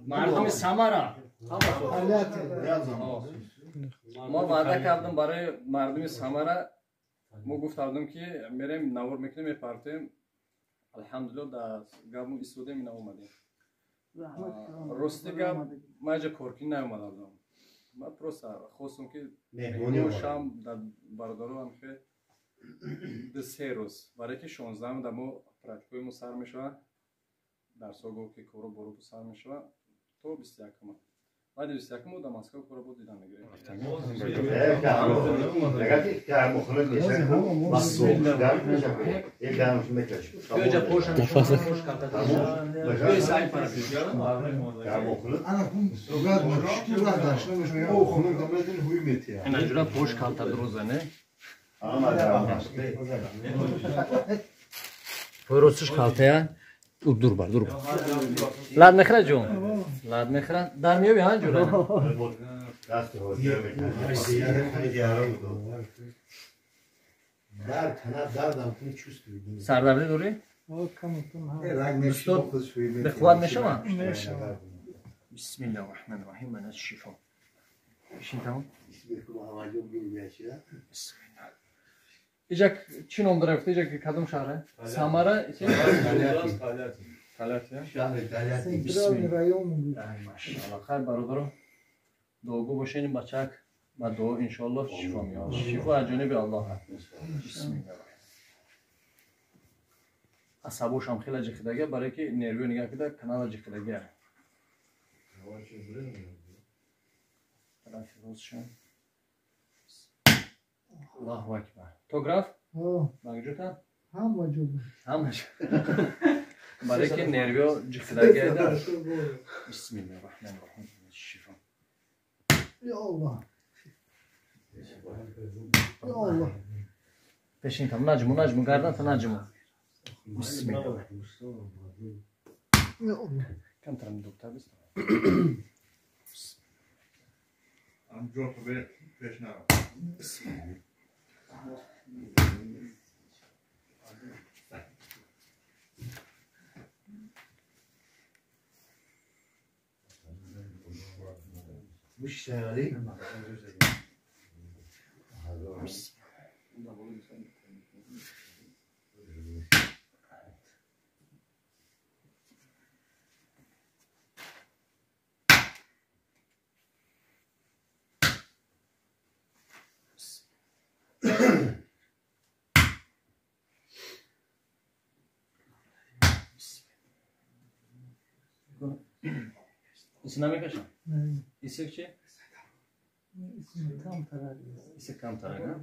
Мардуми Самара. Мо ваъда кардем барои мардуми Самара. Мо гуфтардем ки мерем навор мекунем, мепартем. Алҳамдулилло дар гапмо истодем, ина омадем. Рости гап, ман инҷа коркунӣ наомадам. Ман просто хостам ки меҳмонӣ дар бародарам ки 2-3 рӯз, барои ки 16 дар мо практикаи мо сар мешавад, дарсҳо гуфт ки кору бору сар мешавад то 21-ма. Баъди 21-ма дар Москва кору бо дидан мегирем. Инаҷура пош калта дурӯзане. Пойросиш калтая. Дур бар, дур бар. Лад мехра ҷон. Лад мехра. Дар меёби ҳа ҷура. Сардардӣ дорӣ? Устод, бехувват мешавад? Бисмиллаҳи раҳмони раҳим. Ман аз шифо. Бишин тамом. Бисмиллаҳ. Иҷа чӣ ном дора? Иҷа кадом шаҳре? Самара? Тольятти. Машалло. Хайр бародаро, дуогӯ бошед, ин бачак ба дуо иншоаллоҳ шифо меёбад. Шифо аз ҷониби Аллоҳ аст. Бисмиллаҳ. Асабошам хеле ҷиқидага, барое ки нервиё нигаҳ кида, канала ҷиқидага. Тарафи ростшон. Аллоҳу акбар. То граф? Магҷута? Ҳама ҷо. Ҳама ҷо. Барои ки нервиё ҷиқидага. Бисмиллаҳи раҳмони раҳим. Шифо. Я Аллоҳ. Я Аллоҳ. Пешин там наҷму, наҷму гардан та наҷму. Бисмиллаҳ. Я Аллоҳ. Камтарам доктор бист. Ам ҷо бе пеш нара. Бисмиллаҳ. Иси намекашам? Исик чи? Исик камтарак, а?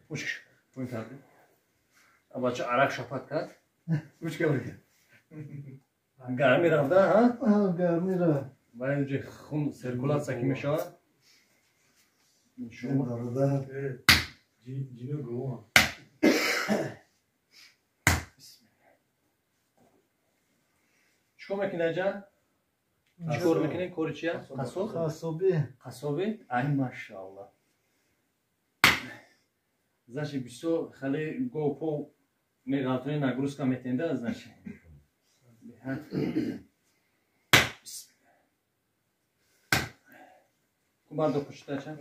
Учиш, пӯй кардӣ? Бача арақ шапат кард? Уч кардӣ? Гармӣ рафта, ҳа? Гармӣ рафт. Ва инҷа хун сиркулятсия ки мешавад? Чикор мекунӣ аҷа? Чикор мекунӣ? Кори чия? Қассоб? Қассобӣ. Қассобӣ? Ай машааллоҳ. Значит, бисёр хеле гов-пов меғалтони нагрузка метенда, значит. Кумардо почитача?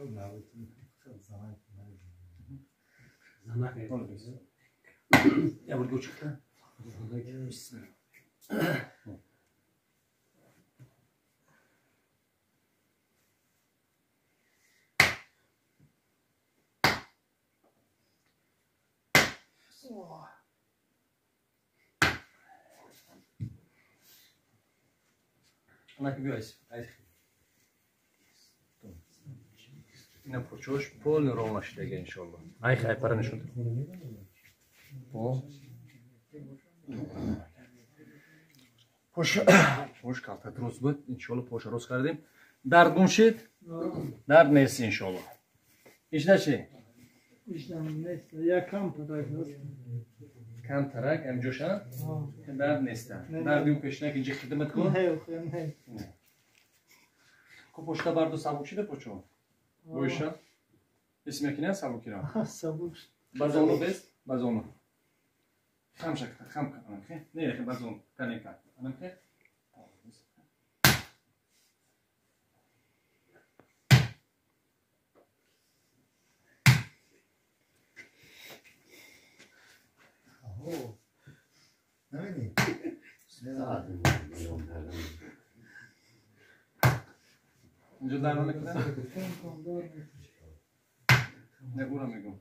Я буду учиться. Анаки биёйс. Ина пурчош полный ровно шидага иншоалло. Ай хай пара нишон. Пош пош калта дуруст буд. Иншоалло пош рост кардем. Дард гум шид? Дард нест иншоалло. Ишда чи? Ишда нест. Я кам тарак аст. Кам тарак, амҷоша? Дард нест. Дарди ӯ пешинак инҷа хидмат кун? Не, не. Ку пошта барду сабук шида почо? Боиша? Ҳис мекунӣ сабукиро? Сабук. Ба зону бест? Ба зону. Хам шакта, хам кан. Не, ба зону. Канека. Анамхе? Инҷо дар мекунад? Не, ура мегӯм.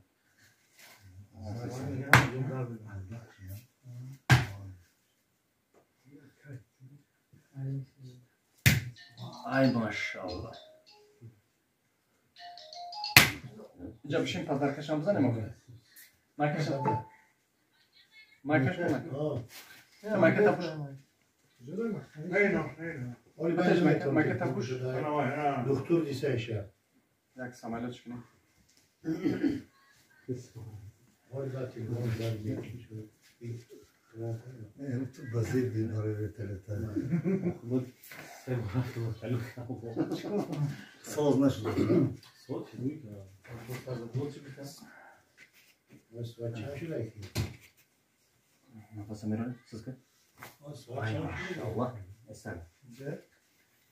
Ай, машаллоҳ. Инҷа бишин, подаркашам бизанем охир. Майкашам. Майкаш кун. Майка тапуш. Майка тапуш. Доктор дисайша. Як самолёт кунем. Соз нашуд. Нафаса мерони, сизка? Ай, машаллоҳ. Эсар.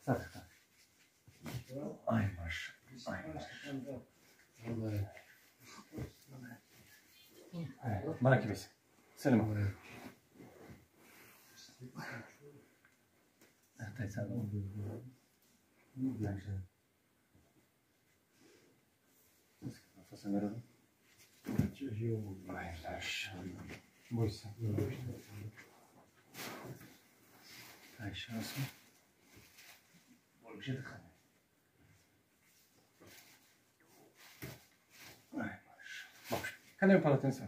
Сар. Ай, машаллоҳ. Мана ки бис. Селим. Нафаса мерони. Ай, машаллоҳ. Бойся. Ай, шанс. Больше дыхание. Ай, маш. Кане полотенце?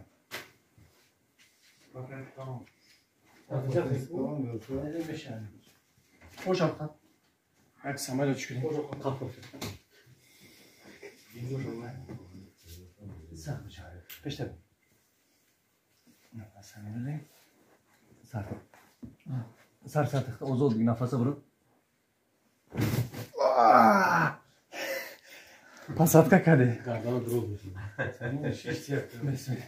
Ош апха. Як самолёт чукунем. Пештар. Нафаса мебарем. Сар. Сар сар озод нафаса буру. Посадка кади. Гардана дроз мешавад.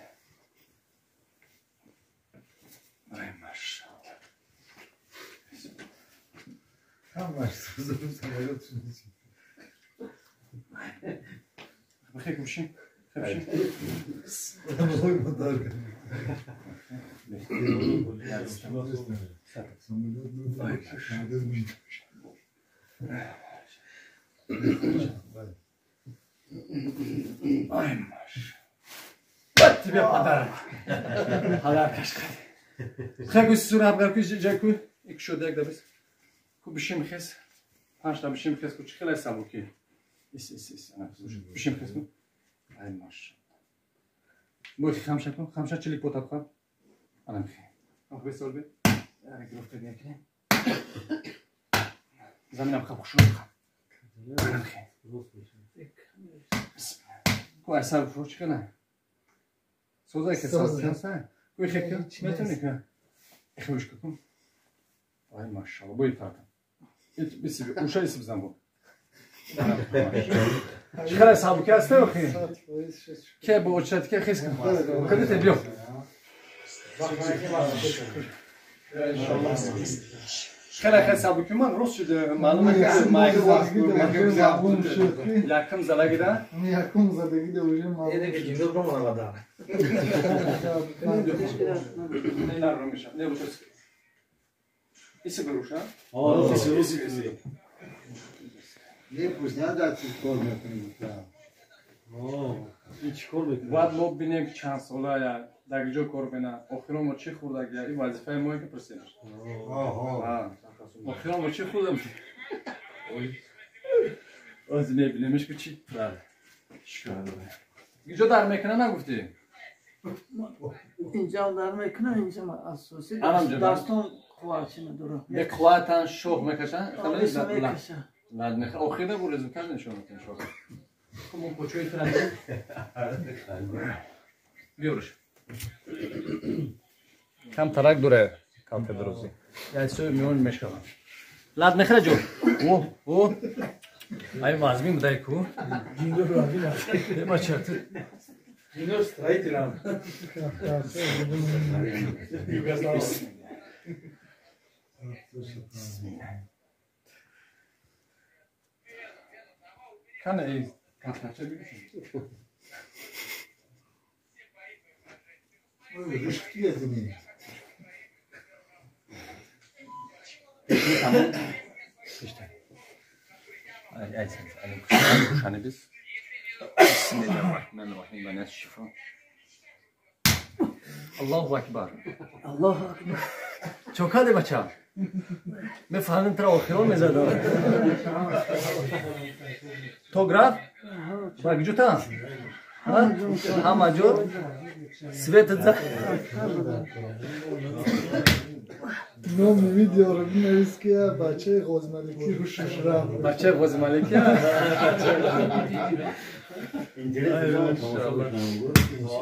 Ай, машаллоҳ. Ҳамаш самолёт шуд. Бихе куши. Хебши. Ай, маш. Вот тебе подарок. Подарок ашкади. Хегу сураб гарку жаку. Ик шуд як дабис. Ку бишим хес. Панҷ та бишим хес ку чихелай сабуки. Ис ис ис. Бишим хес ку. Ай, маш. Бой хамша кун, хамша чилик потап хам. Ана бихе. Ах бесол бе. Яра гирифта мекунем. Заминам хаб хушуд хам. Ана бихе. Ку асар фурӯш кана. Созай ки созай. Ку хе ки метони ки. Ихвиш кун. Ай, машаллоҳ, бой фарта. Ит биси уша исм замбу. Чикара сабуки аст охи? Ке бо очат ке хис кун. Кадите биё. Хеле хел сабуки ман рост шуд маълум ки майк якум залагида. Якум залагида уже маълум. Эне ки ҷиндо бромана Не нару меша. Не бутас. Иси беруша? Иси иси иси. Не пузняда чӣ кор мекунӣ? Чӣ кор мекунӣ? Бояд мо бинем ки чанд сола я дар ҷо кор мекунад. Охирон мо чӣ хӯрдаг я? Ин вазифаи мо ки пурсем. Охирон мо чӣ хӯрдам? Оз мебинемш ки чӣ. Чӣ кор дорад? Инҷо дар мекунад нагуфтӣ? Инҷа дар мекунад, инҷа асосӣ дастон қувват надорад. Бе қувватан шох мекашанд? Ладно, охир бу результат нишон медиҳем шох. Мо почои транди. Биёрш. Кам тарак дуре калта дурӯзи. Яй сӯй миён мешавам. Лад мехӯра ҷо. О, о. Ай вазмин будай ку. Бача ту. Ҷиндор строителам. Кана эй калтача бигӯ. Аллоҳу акбар. Аллоҳу акбар. Чокаде бача. Мефаҳмем тра охирон мезадам. То граф? Ба куҷо та? Ҳама ҷо свет за. Номи видеоро бинавис ки бачаи Ғозималикӣ ҳушаш рафт. Бачаи Ғозималикӣ?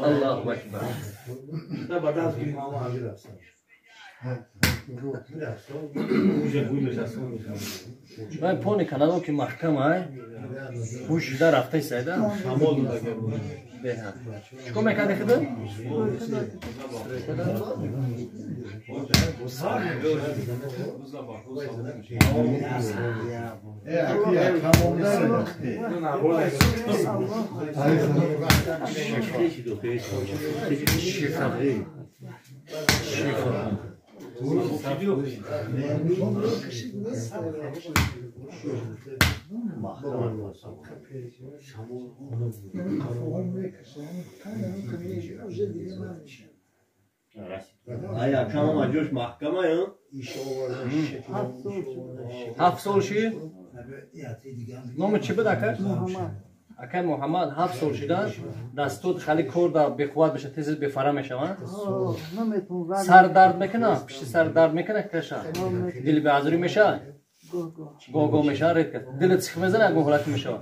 Аллоҳу акбар. Ман пони канало ки маҳкам ай ҳуш шуда рафтаи сайда. Беҳад. Чикор мекарди худа? Шифо. Ҳафт сол ши? Номи чӣ буд ака? Акай Муҳаммад 7 сол шида дастот хали кор да беқувват меша, тез бефара мешаванд. Сар дард мекуна, пишти сар дард мекуна каша. Дили беазурӣ меша? Гоҳ-гоҳ меша, редко. Дилат сих мезана, ягон ҳолат мешава.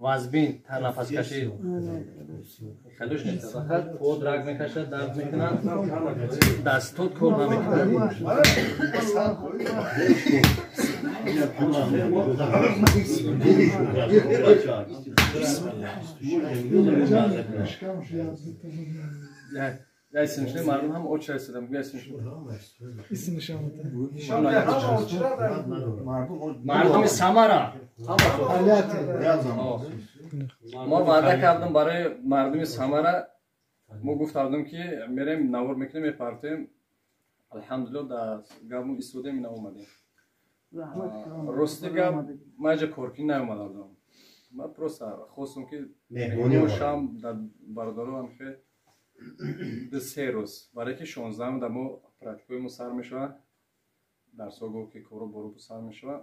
Вазбин, нафаскашӣ. Хелуш нест. Фақат под раг мекашад, дард мекунад, дастот кор намекунад. Мардум ҳам очра истодам. Мардуми Самара. Мо ваъда кардам барои мардуми Самара. Мо гуфтардам ки мерем навор мекунем, мепартем. Алҳамдулилло дар гапмо истодем, ина омадем. Рости гап, ман ҷа коркунӣ наомадам. Ман просто хостам ки меҳмон шам дар бародарам ки 2-3 рӯз. Барои ки 16 да мо практикаи мо сар мешавад. Дарсҳо гуфт ки коро боро сар мешавад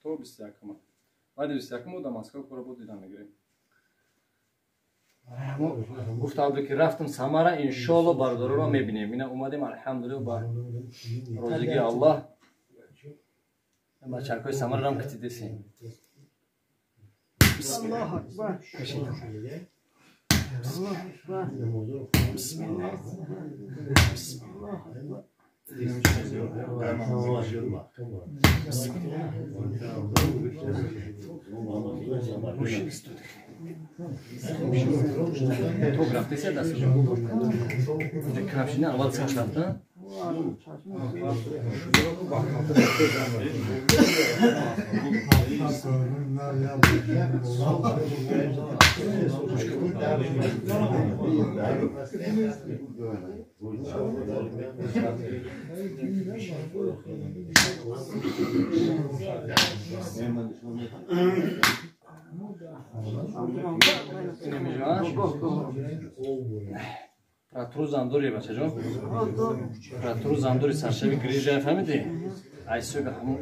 то 21-ма. Баъди 21-ма дар Москва коро бо дидан мегирем. Гуфтам ки рафтам Самара, иншоалло бародароро мебинем. Ина омадем, алҳамдулилло ба розигии Аллоҳ. Бачакҳои Самарарам китидесем. Аллоҳу акбар. Аллоҳу акбар. Бисмиллоҳ. То рафтеся дасташо. Крафшина аввал сар рафта. Протруз андори бачаҷон. Протруз андори саршави грижа фаҳмидӣ? Айсӯга ҳамун.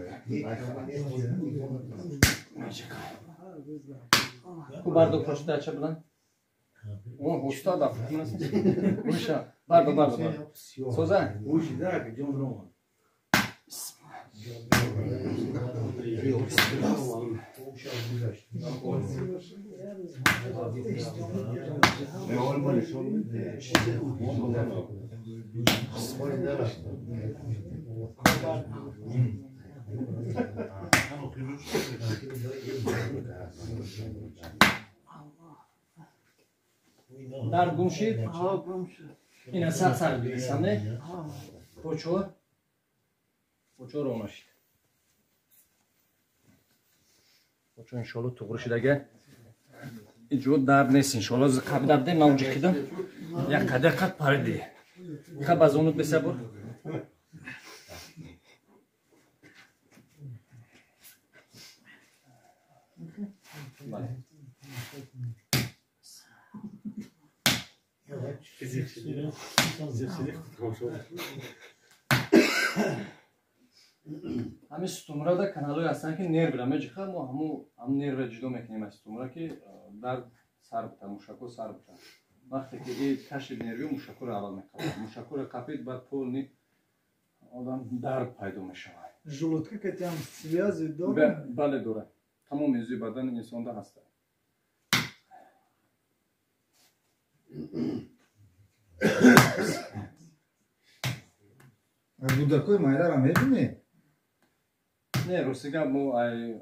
Ку бардо пошта ача булан. О, устод афтмас. Уша, бардо бардо бардо. Соза? Уши да, ҷон роман. Дард гум шид? Ина сар гирисам, не? Почо? Почо рона шид. Почо иншолло туғри шидага. Иҷо дард нест иншолло. Қаб дард ман унҷа хидам. Як қадар қад париди. Қаб аз онут бесабур. Бале. Ҳамин сутумрада каналҳое ҳастанд, ки нервра меҷиха, мо ҳамун нервра ҷудо мекунем аз сутумра, ки дард сар бита, мушакҳо сар бита. Вақте ки и каши нерви мушакҳоро аввал меқапад, мушакҳоро қапид, баъд полни одам дард пайдо мешавад. Желудка катям связи дорад? Бале, дорад. Тамоми узви бадани инсонда ҳастанд. Гудакои майраро мебинӣ? Не, рости гап, мо ай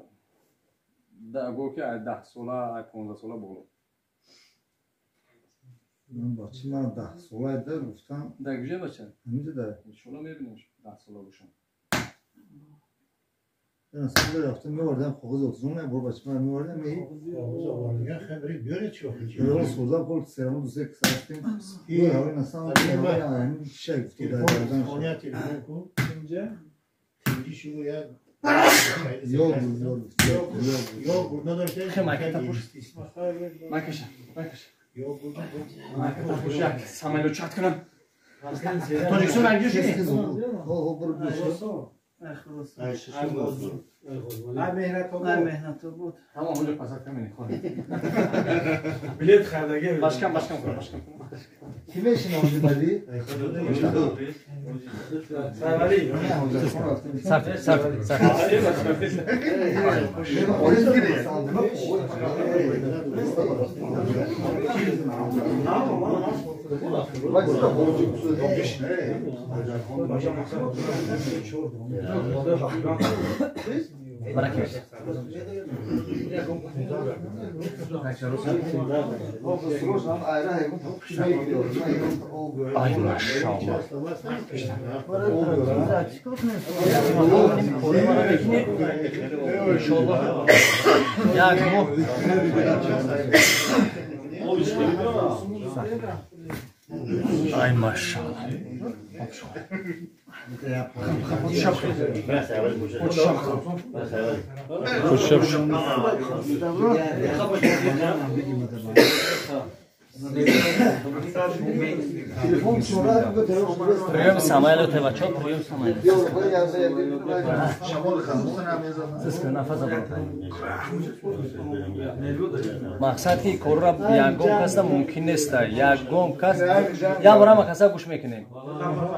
го ки ай 10 сола, ай 15 сола боло. Бачи ман 10 сола да гуфтам. Да куҷо бача? Ҳаминҷо да. Иншолло мебинем 10 сола бошам. Санда рафтам меовардам коғаз отзон бор бачи ман меовардам и коғаз овардаган хабари биёред чӣ охи? Ёро сурда пол серамон дусе ксаштем. Ҳавои насам ҳамин чиша гуфту дар гардан. Хония телефон кун. Инҷа? Тинҷи шумо як Йогурт надошта? Хе, майка пуш. Майкаша, майкаша. Йогурт. Майка пуш як самолёт чат кунам. Тоҷикистон аргиё шуди? Хо, хо, бур буш. Меҳнатобод. Тамом, онҷо пасад камини, хо. Билет хардаге. Башкам, башкам кун, башкам кун. Ки мешина онҷо бади? Сарвали. Сарт, сарт, сарт. Ай, машалло. Иншолло. Як моҳ. Ай, машалло. Прием Самойло Тевачо, прием Самойло. Мақсад ки корра ягон каса мумкин нест, ягон кас як бора ма каса гӯш мекунем.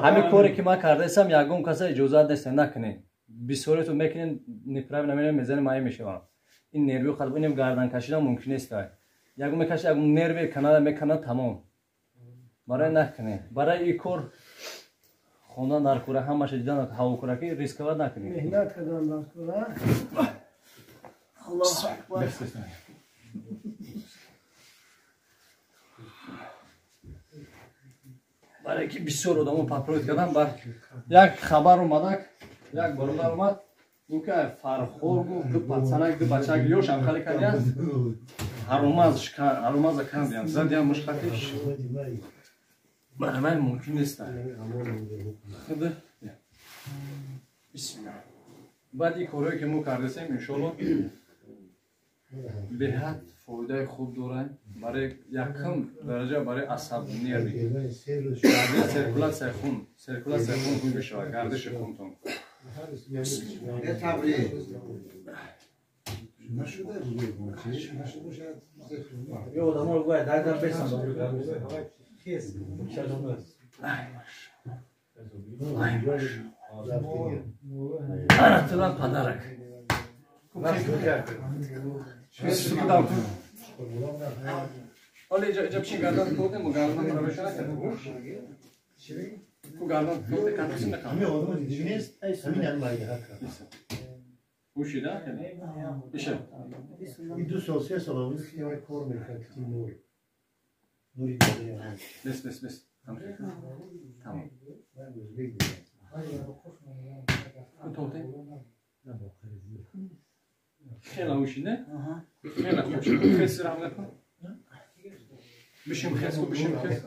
Ҳамин коре ки ман кардаистам, ягон каса иҷозат нест, накунем. Бисёретон мекунем, неправильно мерем, мезанем, маи мешавам. Ин нерви қалб, инем гардан кашидан мумкин нест. Ягон мекаши, ягон нерви канала меканад, тамом. Барои накунем. Барои ин кор хондан дар кура, ҳамаша дидан ҳавокура ки рисковать накунем. Меҳнат кардан дар кура. Аллоҳу акбар. Барои ки бисёр одамо папроид кардан, бар як хабар омадак, як бародар омад, гуфт ки Фархор гуфт, ду пацанак, ду бачак ёш ҳамхали кардиянд, ҳарумаза кандиянд, задиянд мушқатиш. Барои ман мумкин нест. Бисмилла. Баъд ин корҳое ки мо кардасем, иншолло беҳад фоидаи хуб дорад барои якум дараҷа барои асаб, нерви, циркулятсияи хун, циркулятсияи хун хуб мешавад, гардиши хунтон. Ай, машалло. Ана тилан подарок. Оли иҷа пишин гардан тотем, гардан равиша накардем. Ку гардан тоте кантисим накардем. Ҳамин одама дидӣ нест? Ҳамин ҳам майда кард. Ушида? Иша. Ин 2 сол 3 сол омез ки вай кор мекард ки нур. Нури дида. Бес бес бес. Тамом. Ку тоте? Хела ушида? Хела хуш. Хес рам накун. Бишим хес ку бишим хес.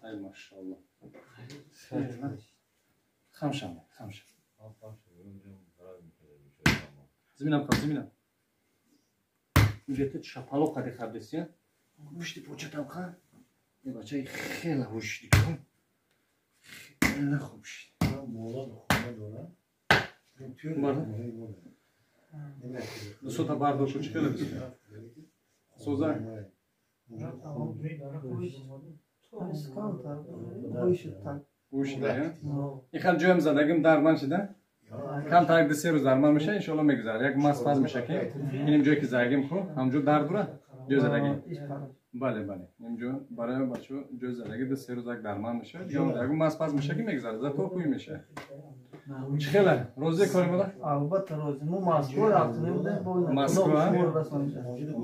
Ай машаллоҳ. Хамшам, хамшам. Зиминам хам, зиминам. Инҷа ту шапало қади хардисия. Пушти початам ха. Ин бачаи хеле ҳушди кун. Хеле хуб шид. Мола хона дора. Ду сота бардошт чӣ хеле соза. Ин хел ҷоям задагим дарман шида. Кам так 2-3 рӯз дарман меша, иншоалло мегузарад. Як мас паз меша ки иним ҷое ки задагим ху, ҳамҷо дард бура, ҷой задагим. Бале, бале. Инҷо барои бачо ҷой задаги 2-3 рӯз як дарман меша, як мас паз меша ки мегузарад, зато хуй меша. Чӣ хела? Розӣ кори мода? Албатта розӣ. Мо Москва рафтем, Москва?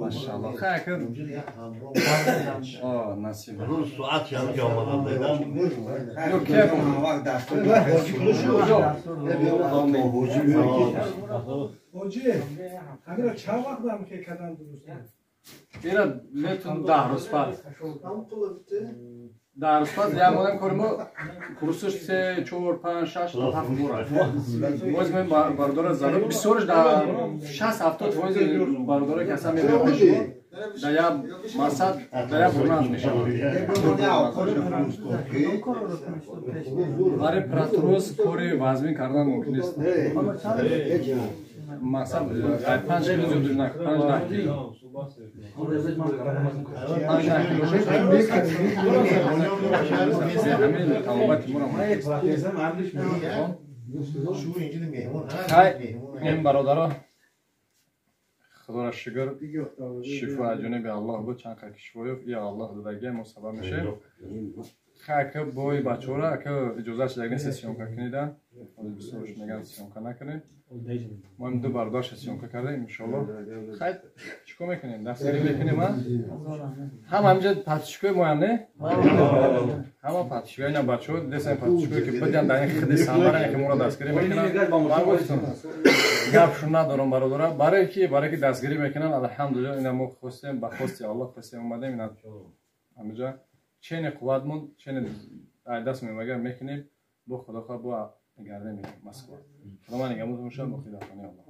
Машаллоҳ. Хай ки о насиб. Рӯз соат чанд ҷо омадам дидам. Ё кеб Ҳоҷи, ҳамира чанд вақт намхе кадан дуруст? Ира метун 10 рӯз пас. 10 рӯз пас як одам кори мо курсаш 3, 4, 5, 6, 7 бора. Боз мен бародара задам бисёрш дар 60-70 фоизи бародара ки аса мебиёд дар як масад дар як бурнанд мешавад. Барои протроз кори вазмин кардан мумкин нест. Мақсад 5 кило зиёд на 5-10 кило. 5-10 кило. Ҳамин талабати моро хай ин бародаро худоро шукр шифо аз ҷониби Аллоҳ буд, чанд қадр шифо ёфт, я Аллоҳ додагия мо сабаб мешавем. Хай ака бои бачаҳоро ака иҷозат шидаг нест съёмка кунида. Ҳозир бисёрш мегӯянд съёмка накунед. Мо ин ду бародарша съёмка кардем, иншоаллоҳ. Хай чӣ кор мекунем? Дастгирӣ мекунем, а? Ҳама ҳаминҷа подписчикои моям, не? Ҳама подписчикои ина бачаҳо, десен подписчикое ки бидиан дар ин хиди самбара ки моро дастгирӣ мекунанд. Ман гуфтам гапшу надорам бародара, барое ки дастгирӣ мекунанд, алҳамдулиллоҳ ина мо хостем, ба хости Аллоҳ хостем омадем ина ҳаминҷа чени қувватмон, чени даст мемагар мекунем, бо худо хоҳ бо гардем Москва. Худо ман нигаҳбон бошад, бо хидматони Аллоҳ.